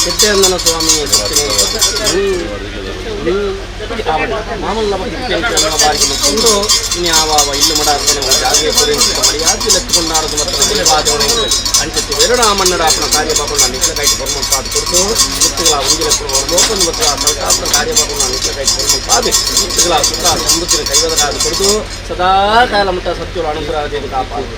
ಸತ್ಯನಂದನ ಸ್ವಾಮಿ ಮಾಮಲ್ಲ ಮತ್ತೊಂದು ಇನ್ಯಾವ ಇಲ್ಲು ಮಡಾರ್ತನೆ ಜಾಗೆ ಮರ್ಯಾದೆ ಲೆತ್ತುಕೊಂಡಾರದು ಮತ್ತು ಅಂಚತ್ತು ವೆರಡ ಮನ್ನಡಾಪನ ಕಾರ್ಯಭಾಗವನ್ನು ನಿತ್ಯ ಕೈಗೆ ಬರ್ಮಲ್ಪಾದ ಕೊಡ್ತು ಮುತ್ತುಗಳ ಉಂಗಿಲಕ್ಕೂ ಲೋಕನ್ ಮತ್ತು ಕಲ್ಕಾಪನ ಕಾರ್ಯಭಾಗವನ್ನು ನಿತ್ಯ ಕೈಗೆ ಬರ್ಮಲ್ಪಾದ ಮುತ್ತುಗಳ ಸುಖ ಸಮೃದ್ಧಿನ ಕೈವದರಾದ ಕೊಡ್ತು ಸದಾ ಕಾಲ ಮಟ್ಟ ಸತ್ಯಗಳು ಅನುಗ್ರಹ ಕಾಪಾಡು.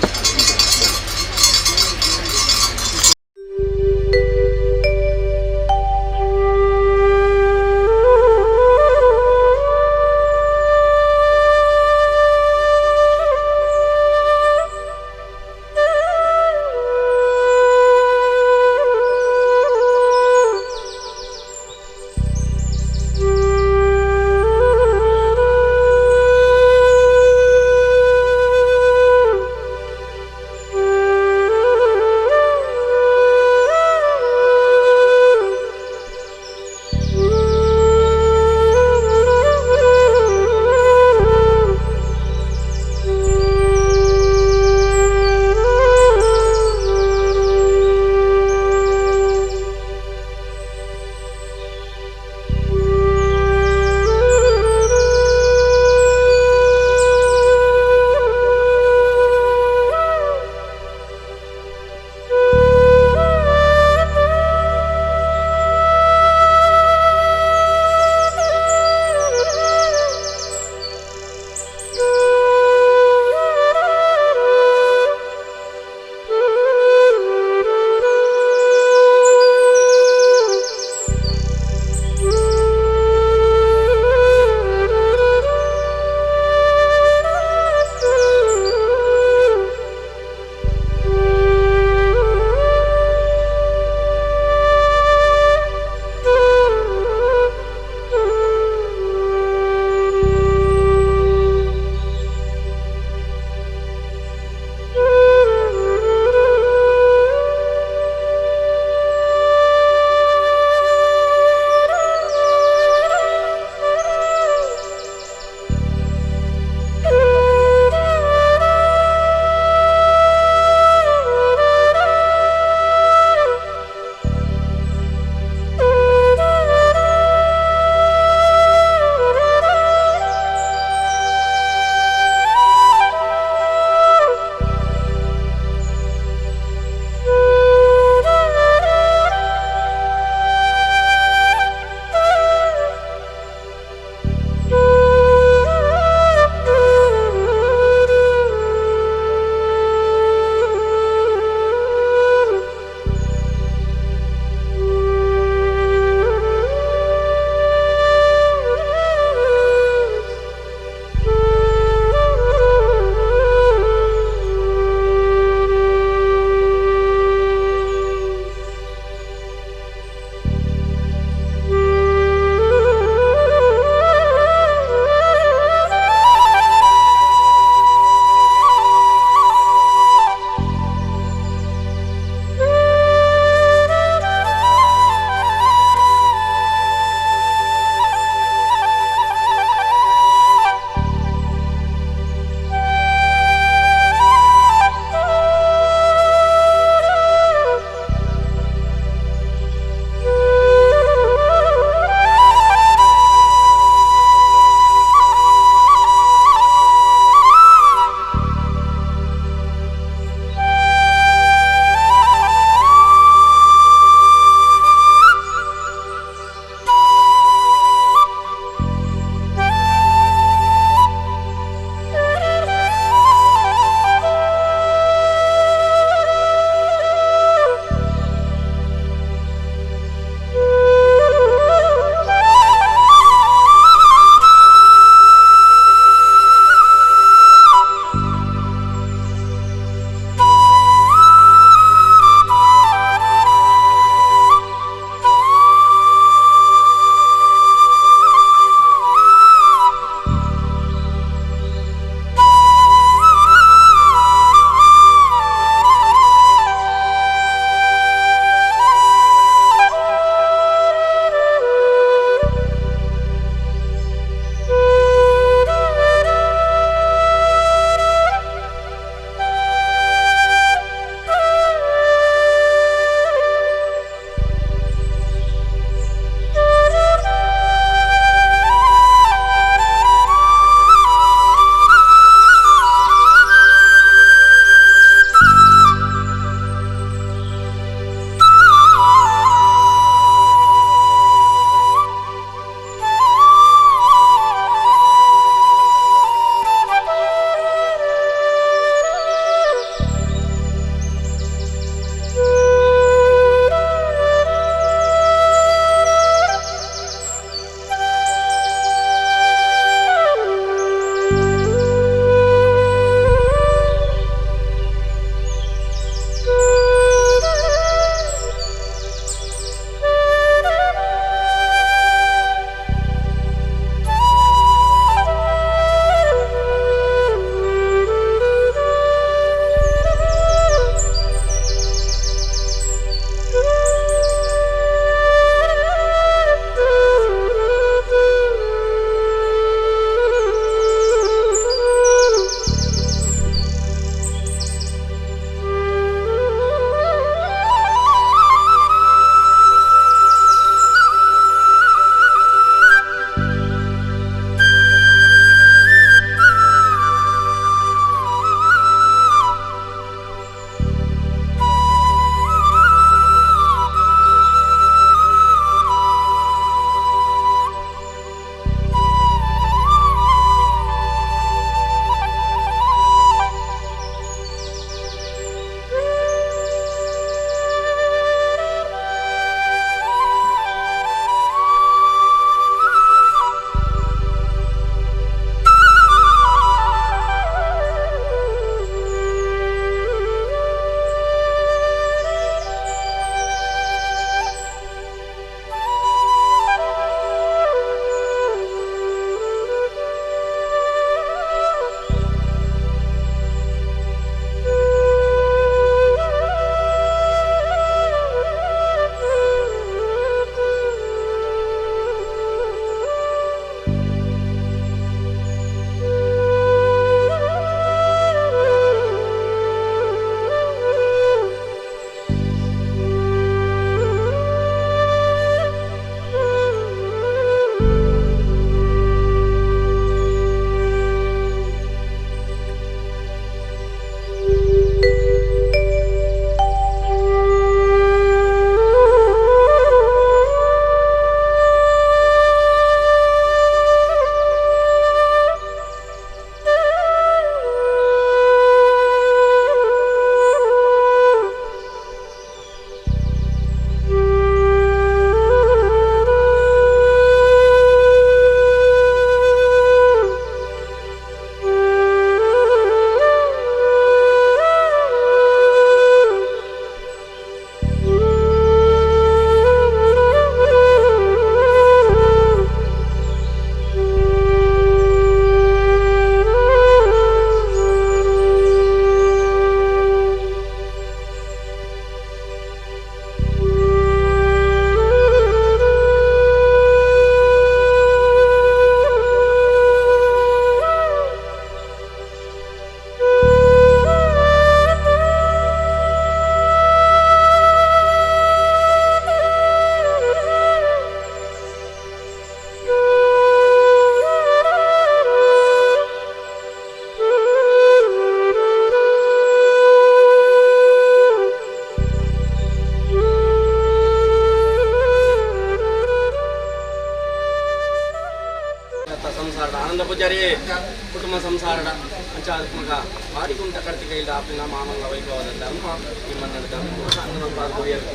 ಕುಟುಂಬ ಸಂಸಾರಡ ಅಂಚಾದ ಬಾರಿ ಗುಂಟ ಕರ್ತಿಕೈದ ಆಪಿನ ಮಾಮಲ್ಲ ವೈಭವದ ಧರ್ಮ ನಿಮ್ಮನ್ನ ಧರ್ಮ ಅನ್ನಮಲ್ಪಾದ ಕೊರಿಯರು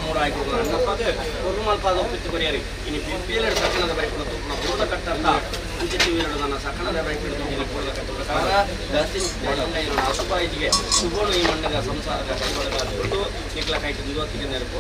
ಮೂಡಾಯಿ ಕೊಡುವ ಅಣ್ಣಪ್ಪಾಗ ಕೊರ್ಮಲ್ಪಾದ ಒಪ್ಪಿತ್ತು ಕೊರಿಯರಿ ಇನಿ ಪಿಪಿಎಲ್ ಸಕಣದ ಬೈಕುಡ ತೂಪುನ ಬೂರ್ದ ಕಟ್ಟರ್ತ ಅಂಚೆತ್ತಿ ವೀರಡು ನನ್ನ ಸಕಣದ ಬೈಕುಡ ತೂಪಿನ ಬೂರ್ದ ಕಟ್ಟ ಪ್ರಕಾರ ದಸ್ತಿನ ಅಸುಪಾಯಿಗೆ ಶುಭನು ಈ ಮಣ್ಣದ ಸಂಸಾರದ ಕೈಗೊಳ್ಳಗಾದ ಕೊಟ್ಟು ನಿಕ್ಲ ಕೈಟ್ ನಿಲೋತ್ತಿಗೆ ನೆರಪು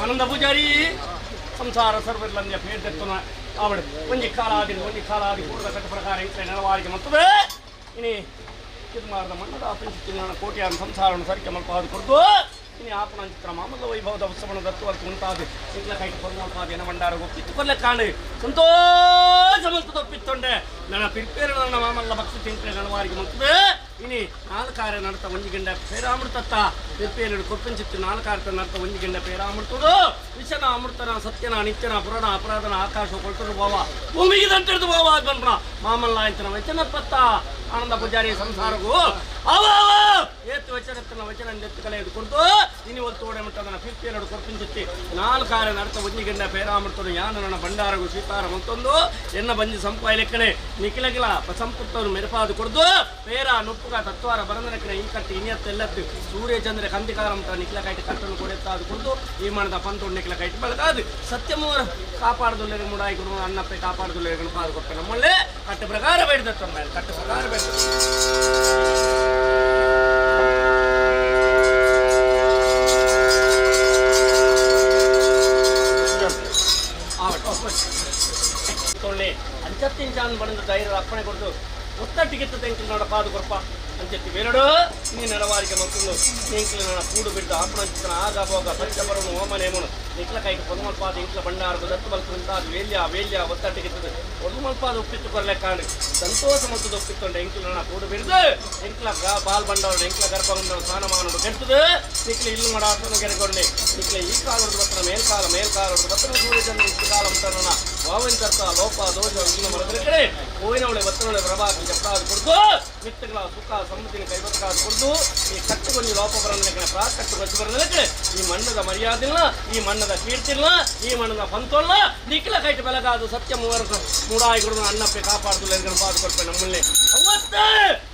ಆನಂದ ಪೂಜಾರಿ ಸಂಸಾರ ಸರ್ವರ್ಲಂದ್ಯ ಪೇರ್ದೆತ್ತುನ ಆವಡು ಒಂಜಿ ಕಾಲಾದಿ ಒಂಜಿ ಕಾಲಾದಿ ಕೂಡದ ಕಟ್ಟ ಪ್ರಕಾರ ಇಟ್ಟರೆ ನೆಲವಾರಿಗೆ ಮತ್ತದೆ ಇನಿ ಕಿದ್ಮಾರದ ಮಣ್ಣದ ಆಪಂಚಿತ್ತಿನ ಕೋಟ್ಯಾನ ಸಂಸಾರವನ್ನು ಸರಿಕೆ ಮಲ್ಪಾದು ಕೊಡ್ದು ಇನಿ ಆಪನ ಚಿತ್ರ ಮಾಮಲ್ಲ ವೈಭವದ ಉತ್ಸವನ ದತ್ತುವರ್ತು ಉಂಟಾದು ಇಂಗ್ಲ ಕೈಟ್ ಕೊರ್ಮಲ್ಪಾದ ಎನ ಭಂಡಾರ ಒಪ್ಪಿತ್ತು ಕೊಲ್ಲೆ ಕಾಣು ಸಂತೋಷ ಮಲ್ತು ತಪ್ಪಿತ್ತೊಂಡೆ ನನ್ನ ಪಿರ್ಪೇರು ನನ್ನ ಮಾಮಲ್ಲ ಭಕ್ತಿ ತಿಂತ್ರೆ ನಳವಾರಿಗೆ ಮತ್ತದೆ ಇನಿ ನಾಲ್ಕಾರೆ ನಡತ ಒಂಜಿ ಗಿಂಡ ಪೇರಾಮೃತತ್ತ ಪಿರ್ಪೇರು ಕೊಪ್ಪಿಂಚಿತ್ತು ನಾಲ್ಕಾರ್ತ ನಡತ ಒಂಜಿ ಗಿಂಡ ಪೇರಾಮೃತದು ವಿಷನ ಅಮೃತನ ಸತ್ಯನ ನಿತ್ಯನ ಪುರಣ ಅಪರಾಧನ ಆಕಾಶ ಕೊಳ್ತರು ಭಾವ ಭೂಮಿಗೆ ದಂಟಿಡ್ದು ಭಾವ ಅದು ಬಂದ್ಬಿಡ ಮಾಮಲ್ಲ ಇಂತನ ವಚನ ಪತ್ತ ಆನಂದ ಪೂಜಾರಿ ಸಂಸಾರಗೂ ಅವ ಏತ್ತು ವಚನತ್ತನ ವಚನ ನೆತ್ತು ಕಲೆಯದು ಕೊಡ್ತು ಇನಿ ಒತ್ತು ಓಡೆ ಮಟ್ಟದನ ಪಿರ್ಪೇರಡು ಕೊರ್ಪಿಂಚಿತ್ತಿ ನಾಲ್ಕಾರೆ ನಡತ ಒಂಜಿ ಗಿಂಡ ಪೇರಾಮೃತನು ಯಾನ ನನ್ನ ಭಂಡಾರಗು ಸ್ವೀಕಾರ ಮತ್ತೊಂದು ಎನ್ನ ಬಂಜಿ ಸಂಪಾಯಲೆಕ್ಕನೆ ನಿಖಿಲಗಿಲ ಸಂಪುತ್ತವನ್ನು ಮೆರಪಾದು ಕೊಡ್ದು ಪೇರ ನುಪ್ಪುಗ ತತ್ವಾರ ಬರಂದನಕ್ಕಿನ ಈ ಕಟ್ಟಿ ಇನಿಯತ್ತೆಲ್ಲತ್ತು ಸೂರ್ಯ ಚಂದ್ರ ಕಂದಿಕಾರಂ ನಿಖಿಲ ಕೈಟ್ ಕಟ್ಟನ್ನು ಕೊಡೆತ್ತಾದು ಕೊಡ್ದು ಈ ಮಣದ ಪಂತೊಂಡು ನಿಖಿಲ ಕೈಟ್ ಬೆಳಕಾದು ಸತ್ಯಮೂರ ಕಾಪಾಡದುಲ್ಲೇರು ಮುಡಾಯಿ ಕೊಡು ಅಣ್ಣಪ್ಪೆ ಕಾಪಾಡದುಲ್ಲೇರು ಪಾದು ಕೊಟ್ಟೆ ನಮ್ಮಲ್ಲೇ ಕಟ್ಟು ಪ್ರಕಾರ ಬೇಡ್ದತ್ತ ಮೇಲೆ ಕಟ್ಟು ಪ್ರಕಾರ ಬೇಡ ಅಂಚತ್ತಿಂಚಾನ್ ಬಂದು ಧೈರ್ಯ ಅಪ್ಪಣೆ ಕೊಡ್ತು ಒತ್ತಟ್ಟಿಗೆತ್ತ ತೆಂಕಿಲ್ ನೋಡ ಪಾದು ಕೊರ್ಪ ಅಂಚೆತ್ತಿ ಬೇರಡು ನೀ ನೆಲವಾರಿಗೆ ಮಕ್ಕಳು ನೀಂಕಿಲ್ ನನ್ನ ಕೂಡು ಬಿಟ್ಟು ಆಪಣ ಆಗ ಭೋಗ ಪಂಚಬರನು ಹೋಮ ನೇಮನು ನಿಕ್ಲ ಕೈಗೆ ಪೊದುಮಲ್ಪಾದ ಇಂಕ್ಲ ಭಂಡಾರ ದತ್ತು ಬಲ್ತು ವೇಲ್ಯ ವೇಲ್ಯ ಒತ್ತಟ್ಟಿಗೆತ್ತದೆ ಪೊದುಮಲ್ಪಾದ ಒಪ್ಪಿತ್ತು ಕೊರಲೆ ಕಾಣು ಸಂತೋಷ ಮತ್ತು ಒಪ್ಪಿತ್ತೊಂಡೆ ಎಂಕಿಲ್ ನನ್ನ ಕೂಡು ಬಿಡ್ದು ಎಂಕ್ಲ ಬಾಲ್ ಬಂಡವರು ಎಂಕ್ಲ ಗರ್ಭಗುಂಡವರು ಸ್ನಾನಮಾನರು ಕೆಟ್ಟದು ನಿಕ್ಲ ಇಲ್ಲು ಮಾಡಾಸನು ಗೆರೆಗೊಂಡೆ ನಿಕ್ಲ ಈ ಕಾಲದ ಬತ್ತನ ಮೇಲ್ಕಾಲ ಮೇಲ್ಕಾಲದ ಬತ್ತನ ಸೂರ್ಯಚಂದ್ರ ಇಷ್ಟು ಕಾಲ ಅಂತನ ವಾವಂತರ್ಥ ಲೋಪ ದೋಷ ಇನ್ನು ಮರದರ ಕಡೆ ಹೂವಿನವಳೆ ಬತ್ತನೊಳೆ ಪ್ರಭಾಕಿ ಜಪ್ರಾದ ಕೊಡ್ದು ಮಿತ್ತಗಳ ಸುಖ ಸಮೃದ್ಧಿನ ಕೈಬತ್ತಾದ ಕೊಡ್ದು ಈ ಕಟ್ಟುಗೊಂಜಿ ಲೋಪ ಬರಲಿಕ್ಕೆ ಪ್ರಾಕಟ್ಟು ಬಚ್ಚಿ ಬರಲಿಕ್ಕೆ ಈ ಮಣ್ಣದ ಮರ್ಯಾದಿಲ್ಲ ಈ ಮಣ್ಣದ ಕೀರ್ತಿಲ್ಲ ಈ ಮಣ್ಣದ ಪಂತೊಲ್ಲ ನಿಖಿಲ ಕೈಟ್ ಬೆಲಗಾದು ಸತ್ಯ ಮೂವರು ಮೂಡಾಯಿ ಕೊಡುವ ಅಣ್ಣಪ್ಪೆ ಕಾಪಾಡುದು ಪಾದು ಕೊಡ್ಪೆ ನಮ್ಮನ್ನೇ ಅವತ್ತೇ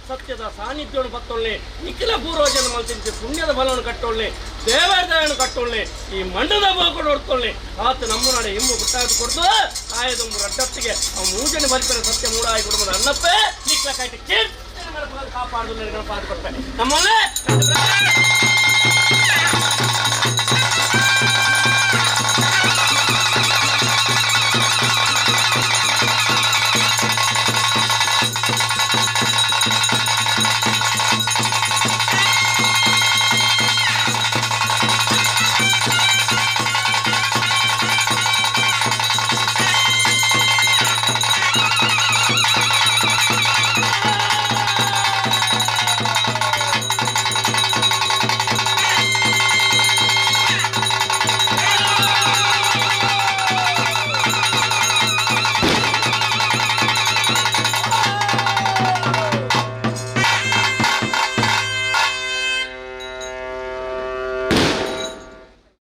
ಸತ್ಯದ ಸಾನ್ನಿಧ್ಯವನ್ನು ಪತ್ತೊಳ್ಳೆ ನಿಖಿಲ ಪೂರ್ವಜನ ಮಲ್ತಿಂಚೆ ಪುಣ್ಯದ ಬಲವನ್ನು ಕಟ್ಟೊಳ್ಳೆ ದೇವರದಯನ್ನು ಕಟ್ಟೊಳ್ಳೆ ಈ ಮಣ್ಣದ ಬೋಕೊಂಡು ಹೊಡ್ಕೊಳ್ಳೆ ಆತ ನಮ್ಮ ನಾಡೆ ಇಮ್ಮು ಗುಟ್ಟಾದು ಕೊಡ್ದು ಕಾಯದೊಂಬು ರಡ್ಡತ್ತಿಗೆ ಅವ ಮೂಜನೆ ಬಲಿಪರ ಸತ್ಯ ಮೂಡಾಯಿ ಕುಟುಂಬದ ಅಣ್ಣಪ್ಪೆ ನಿಖಿಲ ಕೈಟ್ ಕೀರ್ತಿ ಕಾಪಾಡುದು ಪಾದ ಕೊಡ್ತಾರೆ ನಮ್ಮಲ್ಲೇ.